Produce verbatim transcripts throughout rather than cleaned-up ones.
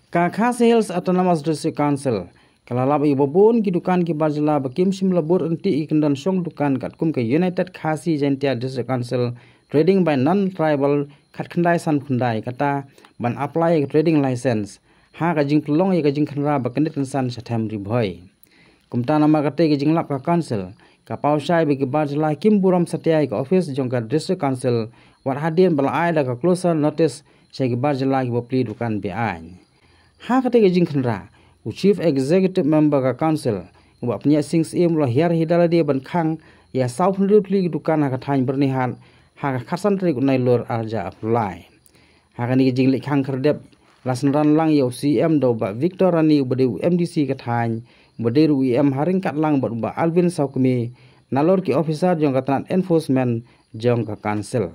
Ka Khasi Hills Autonomous District Council ka la lap ïa ba bun ki dukan ki bar jylla ba kim shym la bud ryntih ki kyndon shong dukan katkum ka United Khasi Jaintia District Council Trading by Non-Tribal khatkhyndai sankhyndai, kata ban apply ïa ka trading license ha ka jingpynlong ïa ka jingkhynra ba kyndit kynsan sha them Ri Bhoi. Kumta namar kata ka jinglap, ka Council ka paw shai ba ki bar jylla kim burom satia ïa ka office jong ka District Council wat hadien ba la ai da ka closure notice sha ki bar jylla ki ba plie dukan be-aiñ. Ha kata ka jingkhynra, u Chief Executive Member ka Council, u Bah Pynïaid Sing Syiem, u la hiar hi da lade ban khang ïa sawphew hynriew tylli ki dukan ha ka thaiñ Byrnihat ha ka khatsan tarik u Nailur arhajar arphew lai. Ha kane ka jingleit khang khyrdep la synran lang ïa u C M da u Bah Victor Rani, uba dei u M D C ka thaiñ, uba dei ruh u E M ha ryngkat lang bad u Bah Alvin Sawkmie, nalor ki officer jong ka tnat enforcement jong ka Council.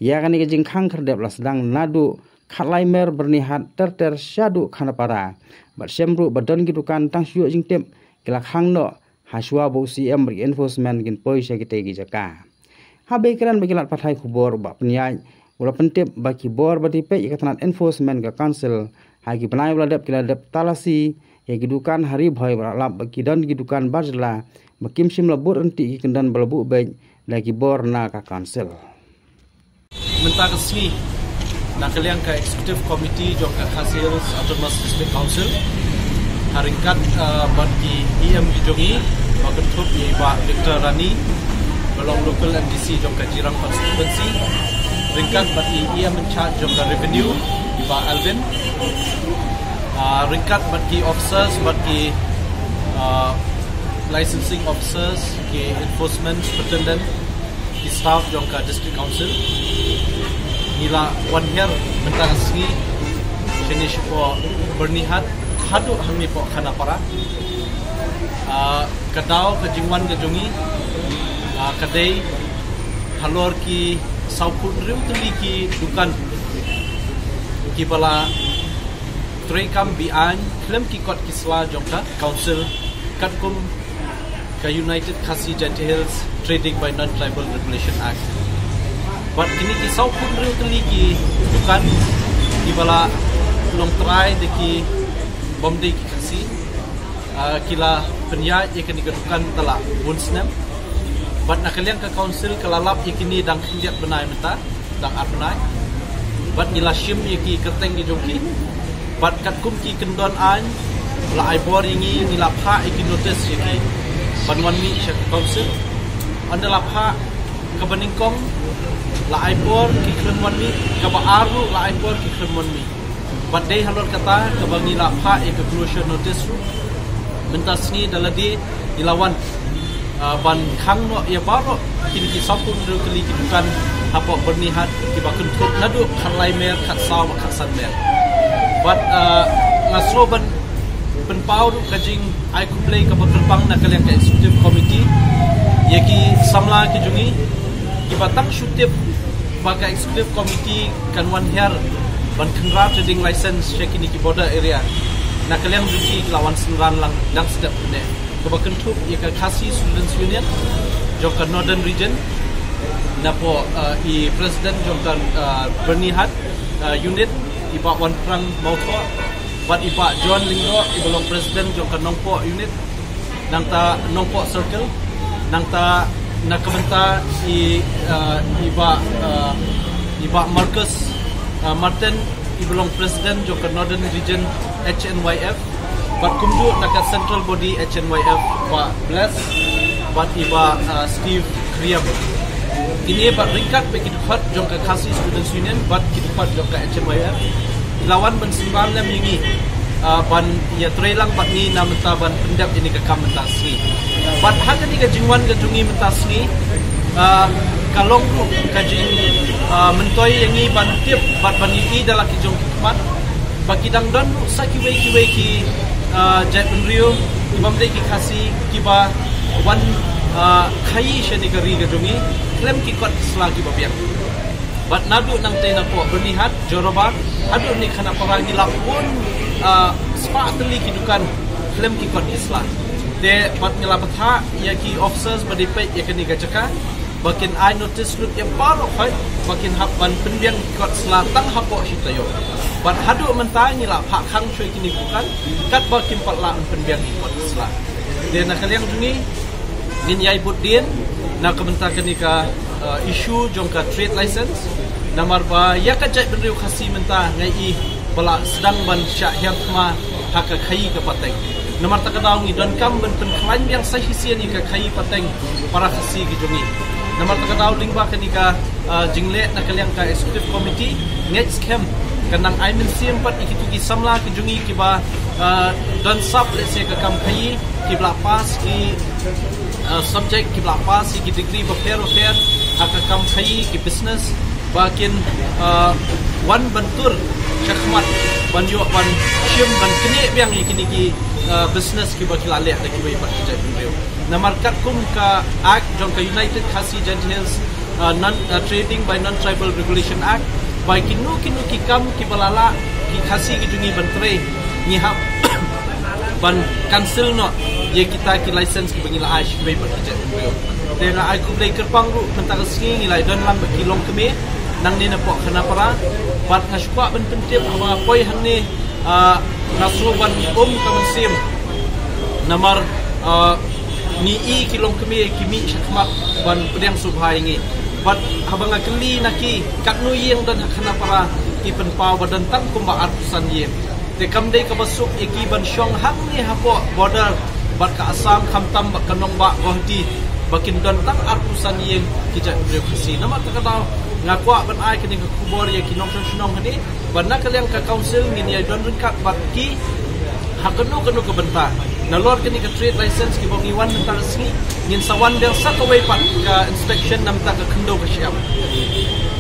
Ïa kane ka jingkhang khyrdep la sdang naduh khatlai mer Byrnihat ter ter shaduh Khanapara, bad shem ruh ba don ki dukan tang shu ïoh jingtip ki la khang noh ha shuwa ba u C M bad ki enforcement kin poi sha kitei ki jaka. Haba kren bad ki lad pathai khubor, u Bah Pynïaid u la pyntip ba ki bor ba dei peit ïa ka tnat enforcement ka Council ha ki bnai ba la dep ki la dep talasi ïa ki dukan ha Ri Bhoi, ba la lap ba ki don ki dukan bar jylla ba kim shym la bud ryntih ki kyndon ba la buh beit da ki bor na ka Council. Mynta ka sngi, na ka liang ka Executive Committee jong ka Khasi Hills Autonomous District Council, ha ryngkat, ah, bad ki E M ki jong ngi, ba kynthup ïa i Bah Victor Rani, ba long local M D C jong ka Jirang constituency, ryngkat bad i E M in charge jong ka Revenue, i Bah Alvin, ah, ryngkat bad ki officers, bad ki, ah, licensing officers, ki enforcement superintendent, ki staff jong ka District Council. Ngi la wan hiar mynta ka sngi shane shapoh Byrnihat haduh hangne hapoh Khanapara. Ah, ka daw ka jingwan ka jong ngi, ah, ka dei halor ki sawphew hynriew tylli ki dukan kiba la treikam be-aiñ khlem ki kot ki sla jong ka Council, katkum ka United Khasi Jaintia Hills Trading by Non-Tribal Regulation Act. Bad kine ki sawphew hynriew tylli ki dukan kiba la long trai da ki bym dei ki Khasi, ah, ki la pynïaid ïa kine ki dukan te la bun snem. Bad na ka liang ka Council ka la lap ïa kine dang khyndiat bnai mynta, dang ar bnai. Bad ngi la shim ïa ki kyrteng ki jong ki. Bad katkum ki kyndon aiñ la ai bor ïa ngi, ngi la phah ïa ki notice ïa ki ban wan mih sha ka Council. Ynda la phah kaba nyngkong la ai bor ki khlem wan mih, kaba ar ruh la ai bor ki khlem wan mih. Bad dei halor kata kaba ngi la phah ïa ka closure notice ruh mynta sngi da lade ngi la wan, ah, ban khang noh ïa baroh kine ki sawphew hynriew tylli ki dukan hapoh Byrnihat kiba kynthup naduh khatlai mer, khatsaw bad khatsan mer. Bad, ah, nga sngew ban pynpaw ruh ka jingai khublei kaba kyrpang na ka liang ka Executive Committee ïa ki samla ki jong ngi kiba tang shu tip ba ka Executive Committee kan wan hiar ban khynra trading license sha kine ki border area. Na ka liang jong ki la wan synran lang dang step ne kaba kynthup ïa ka Khasi Students Union jong ka Northern Region, napoh, uh, i President jong ka, uh, Byrnihat, uh, Unit, i Bah Wanphrang Mawthoh, bad i Bah John Lyngdoh, iba long President jong ka Nongpoh Unit, nangta Nongpoh Circle, nangta na ka bynta i, uh, i Bah, uh, i Bah Marcus, uh, Martin, iba long President jong ka Northern Region H N Y F, bad kumjuh na ka Central Body H N Y F, Bah Bless bad i Bah, uh, Steve Kriam. Kine bad ryngkat bad ki dkhot jong ka Khasi Students Union bad ki dkhot jong ka H N Y F, la wan ban synran lem ïa ngi, ah, ban ïatreilang bad ngi na mynta ban pyndep ïa kane ka kam mynta sngi. Bad ha kane ka jingwan ka jong ngi mynta sngi, ah, ka long ruh ka jing, ah, myntoi ïa ngi ban tip bad ban ïohi da la ki jong ki khmat ba ki dang don ruh sa kiwei kiwei ki, ah, jaitbynriew ki bym dei ki Khasi kiba wan, ah, khaii sha kane ka ri ka jong ngi khlem ki kot ki sla kiba biang. Bad naduh nangtei napoh Byrnihat, Jorabat, haduh ne Khanapara ngi la bun, ah, spah tylli ki dukan khlem ki kot ki sla. Te bad ngi la bthah ïa ki officers ba dei peit ïa kane ka jaka ba kin ai notice lut ïa baroh khoit ba kin hap ban pynbiang ki kot sla tang hapoh shi taïew. Bad haduh mynta ngi la phah khang shuh ïa kine ki dukan katba kim pat lah ban pynbiang ki kot sla. Te na ka liang jong ngi ngin ïai bud dien na ka bynta kane ka uh, issue jong ka trade license. Namar ba ïa ka jaitbynriew Khasi mynta nga i ba la sdang ban shah hiar thma ha ka khaïi ka pateng. Namar kata ka daw ngi donkam ban pynkhlaiñ biang sa shisien ïa ka khaïi pateng para Khasi ki jong ngi. Namar kata ka daw lyngba kane ka uh, jingleh na ka liang ka executive committee, ngeit skhem kan nang ai mynsiem pat ïa kito ki samla ki jong ngi kiba uh, don sap lehse ka kam khaïi, kiba la pass ki uh, subject, kiba la pass ïa ki degree bapher bapher ha ka kam khaïi, ki business, ba kin uh, wan ban tur shakhmat ban ïoh ban shim ban knieh biang ïa kine ki uh, business kiba ki la leh da kiwei pat ki jaitbynriew. Namar katkum ka act jong ka United Khasi Jaintia Hills uh, non, uh, Trading by Non-Tribal Regulation Act, ba kino kino ki kam kiba la lah ki Khasi ki jong ngi ban trei, ngi hap ban cancel noh ïa kita ki license kiba ngi la ai sha kiwei pat ki jaitbynriew. Te nga ai khublei kyrpang ruh mynta ka sngi ngi la ïadon lang bad ki longkmie nangne napoh Khanapara. Bad nga sngewkwah ban pyntip haba nga poi hangne, uh, nga sngew ban um ka mynsiem. Namar uh, ngi i ki longkmie ki mih shakhmat ban pdiang sngewbha ïa ngi. Bad haba nga kylli na ki katno ïing don ha Khanapara, ki pynpaw ba don tang kumba arphew san ïing. Te kam dei kaba suk ïa ki ban shong hangne hapoh border bad ka Assam khamtam bad ka nongbah Guwahati ba kin don tang arphew san ïing ki jaitbynriew Khasi. Namar kata ka daw nga kwah ban ai kane ka khubor ïa ki nongshong shnong hangne ba na ka liang ka council ngin ïai don ryngkat bad ki ha kano kano ka bynta. Nalor kane ka trade license kiba ngi wan mynta ka sngi, ngin sa wan biang sa kawei pat ka inspection na bynta ka khyndew ka shyiap.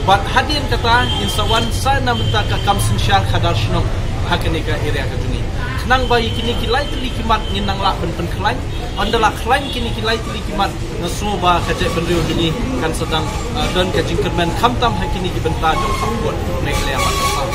Bad hadien kata ngin sa wan sa na bynta ka kam synshar khadar shnong ha kane ka area ka jong ngi. Khnang ba ïa kine ki lai tylli ki mat ngin nang lah ban pynkhlaiñ. Ynda la khlaiñ kine ki lai tylli ki mat, nga sngew ba ka jaitbynriew jong ngi kan sa dang uh, don ka jingkyrmen khamtam ha kine ki bynta jong ka khubor Meghalaya bad Assam.